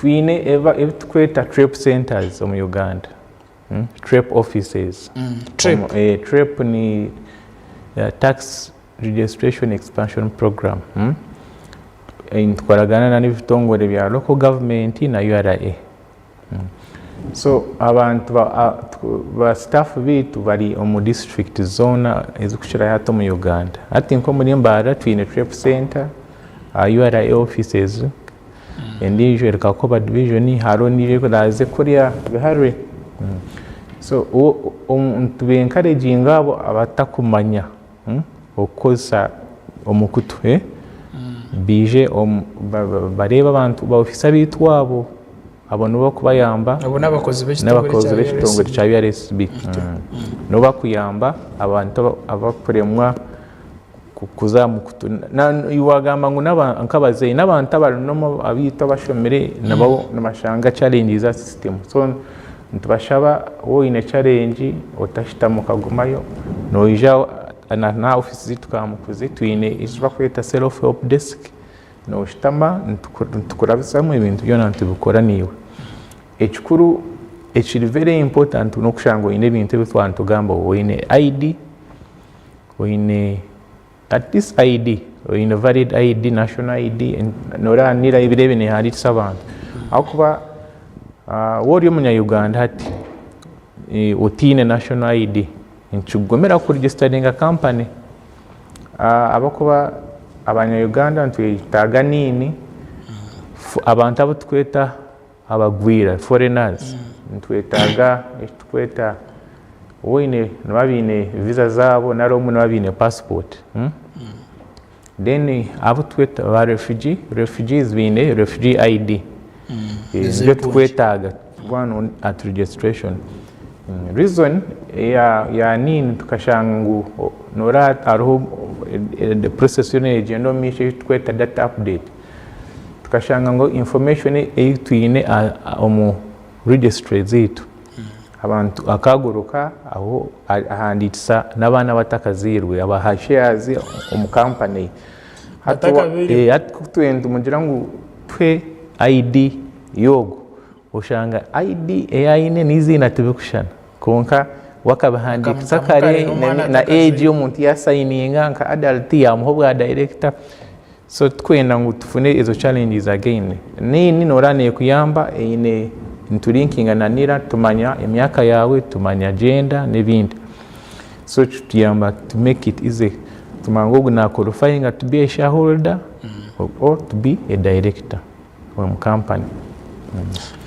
Twine ebi tukweta TREP centers omu Uganda, TREP offices. TREP. TREP ni Tax Registration Expansion Program. Nitukoragana na n'ebitongore bya local government na URA. So abantu ba staff baitu bari omu district zoona ezikukirayo hati omu Uganda. Hati nk'omuri Mbarara twine TREP center, URA offices, endiijo eri Kakoba division, hariho endiijo eraaze kuriya Biharwe. So nituba encouraginga abo abatakumanya okukozesa omukutu baije bareebe abantu ba ofiisa baitu abo, abo nibo bakubayamba. Abo n'abakozi b'ekitongore N'abakozi kya b'ekitongore URSB. Kya URSB. Nibo bakuyamba abantu abakuremwa kuza aha mukutu. Wagamba ngu nk'abazaire n'abantu abari normal abaitu abashomire nabo nibashanga challenges aha system. So nitubashaba waaba oine challenge otashutama okagumayo, noija n'aha ofiisi zaitu Kamukuzi twine eki barikweta self help desk, noshutama nitukurabizamu ebintu byona nitubikora naiwe. Ekikuru ekiri very important n'okushanga oine ebintu ebi twaba nitugamba, oine ID, oine at least ID, oine valid ID, national ID, noreeba NIRA ebiro ebi nehandiikisa abantu. Ahabw'okuba waaba ori omunya-Uganda hati otiine national ID, nikikugumira kuregisteringa company ahabw'okuba abanya-Uganda nitwetaaga NIN, abantu abu turikweta abagwira, foreigners, nitwetaaga eki turikweta oine nibaba baine visa zaabo nari obumwe nibaba baine passport. Then abu turikweta ba refugee, refugees baine refugee ID. Nibyo turikwetaaga at registration. Reason ya NIN, tukashanga ngu noreeba hariho process yoona negyenda omu maisho ei turikweta data update, tukashanga ngu information ei twine omu registry zaitu, abantu akaguruka aho ahandiikisa n'abaana abatakazairwe abaha shares omu company. Hati ku nitumugira ngu tuhe ID y'ogu, oshanga ID ei aine n'eiziina tibirikushushana, kwonka we akabihandiikisa kare na age y'omuntu yasayininga nka adult yamuha obwa director. So turikwenda ngu tufune ezo challenges again. NIN noreeba nekuyamba, eine nitulinkinga na NIRA, tumanya emyaka yaawe, tumanya gender n'ebindi. So kituyamba to make it easy tumanya ngu ogu naqualifyinga to be a shareholder or to be a director omu company.